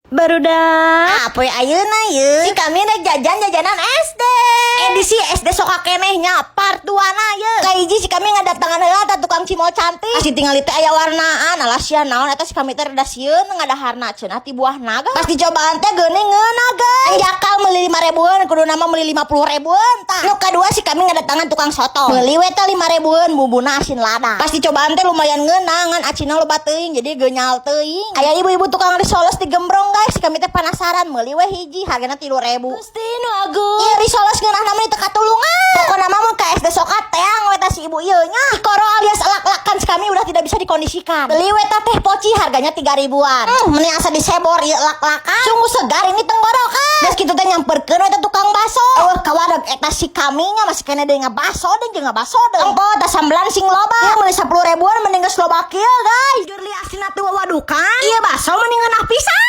Barudak. Apa ayeuna ye? Si kami rek jajan jajanan SD. Edisi SD soka keneh nya part 2 na ye. Kahiji si kami ngadatangan heula ta tukang cimol cantik. Asli tingali teh aya warnaan, alah sia naon eta, si kami teh rada sieun ngadaharna, cenah ti buah naga. Pas dicobaan teh geuning ngeunah, guys. Jakal meuli 5 ribuan, kuduna mah meuli 50 ribuan tah. Nu kadua, si kami ngadatangan tukang soto. Meuli we teh 5 ribuan, bumbuna asin lada. Pas dicobaan teh lumayan ngeunah, ngan acina loba teuing, jadi genyal teuing. Aya ibu-ibu tukang risoles di Gembrong, guys. Si kami teh penasaran, meuli we hiji, hargana 3.000. Gusti nu agung. Ieu risoles ngeunah mah teu katulungan. Pokona mah mun ka SD soka teang we tah si ibu ieu nya. Cikoro alias elak-elakan si kami udah tidak bisa dikondisikan. Beli we tah teh poci, harganya 3 ribuan. Meni asa disebor ieu elak-elakan. Sungguh segar ini tenggorokan. Geus kitu teh nyamperkeun we teh tukang baso. Euweuh kawareg eta si kami nya, masih keneh deui ngabaso deui jeung ngabaso deui. Engko tah sambelan sing loba. Ya meuli 10 ribuan mending geus loba kieu, guys. Jujur li, aslina teu wawadukan. Ieu baso mending ngeunah pisan.